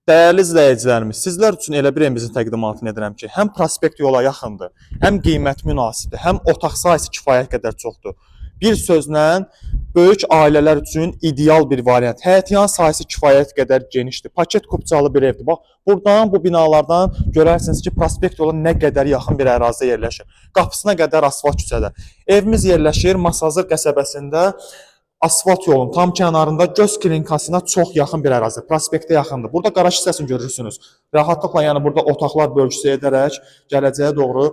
Dəyərli izləyicilərimiz, sizlər üçün elə bir evimizin təqdimatını edirəm ki, həm prospekt yola yaxındır, həm qiymət münasibdir, həm otaq sahəsi kifayət qədər çoxdur. Bir sözlə, böyük ailələr üçün ideal bir variant. Həyətyan sahəsi kifayət qədər genişdir. Paket kupçalı bir evdir. Bax, buradan bu binalardan görərsiniz ki, prospekt yola nə qədər yaxın bir ərazidə yerləşir. Qapısına qədər asfalt küçədə. Evimiz yerləşir Masazır qəsəbəsində. Asfalt yolun tam kənarında göz klinikasına çox yaxın bir ərazi, prospektə yaxındır. Burada qaraj hissəsini görürsünüz. Rahatlıqla, yəni burada otaqlar bölgüsü edərək gələcəyə doğru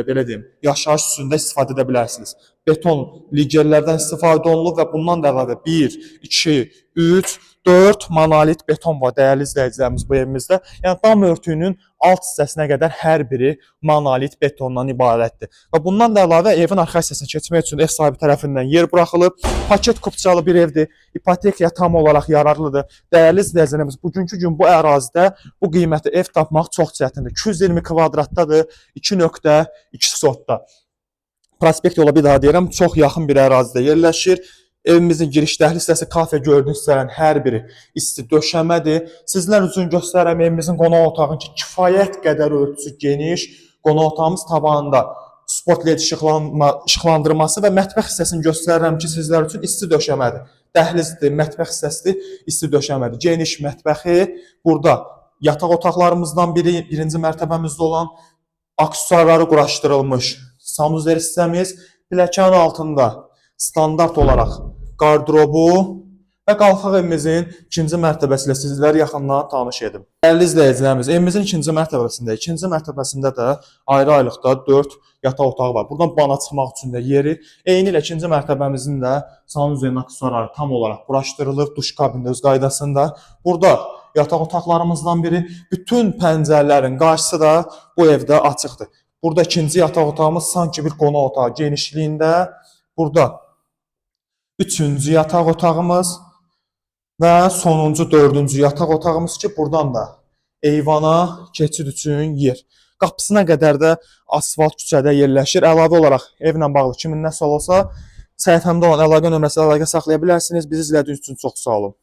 belə deyim, yaşayış üstündə istifadə edə bilərsiniz. Beton ligerlərdən istifadə olunub və bundan da əlavə 1, 2, 3, 4 monolit beton var, dəyərli izləyicilərimiz, bu evimizdə. Yəni dam örtüyünün alt hissəsinə qədər hər biri monolit betondan ibarətdir. Və bundan da əlavə evin arxa hissəsinə keçmək üçün ev sahibi tərəfindən yer buraxılıb. Paket kupçalı bir evdir. İpotekaya tam olaraq yararlıdır. Dəyərli izləyicilərimiz, bugünkü gün bu ərazidə bu qiymətə ev tapmaq çox çətindir. 220 kvadratdadır, 2.2 sotda. Prospekt yola bir daha deyirəm, çox yaxın bir ərazidə yerləşir. Evimizin giriş dəhliz hissəsi, kafe gördüyünüz hissələrin hər biri isti döşəmədir. Sizlər üçün göstərirəm evimizin qonaq otağını ki, kifayət qədər ölçüsü geniş. Qonaq otağımız tavanında spot led işıqlandırması və mətbəx hissəsini göstərirəm ki, sizlər üçün isti döşəmədir. Dəhlizdir, mətbəx hissəsidir, isti döşəmədir. Geniş mətbəxi, burada yataq otaqlarımızdan biri, birinci mərtəbəmizdə olan aksesuarları quraşdırılmış sanuzel hissəmiz, pilləkənin altında standart olaraq qardırobu və qalxaq evimizin ikinci mərtəbəsi ilə sizləri yaxından tanış edim. Dəyərli izləyicilərimiz, evimizin ikinci mərtəbəsində, ikinci mərtəbəsində də ayrı-ayrılıqda 4 yataq otağı var. Buradan bana çıxmaq üçün də yeri. Eyni ilə ikinci mərtəbəmizin də sanuzelin aksesuarları tam olaraq quraşdırılıb, duş kabini öz qaydasında. Burada yataq otaqlarımızdan biri, bütün pəncərələrin qarşısı da bu evdə açıqdır. Burada ikinci yataq otağımız sanki bir qonaq otağı genişliyində. Burada üçüncü yataq otağımız və sonuncu dördüncü yataq otağımız ki, buradan da eyvana keçid üçün yer. Qapısına qədər də asfalt küçədə yerləşir. Əlavə olaraq evlə bağlı kimin nə sual olsa, səhifəmdə olan əlaqə nömrəsi əlaqə saxlaya bilərsiniz. Bizi izlədiyiniz üçün çox sağ olun.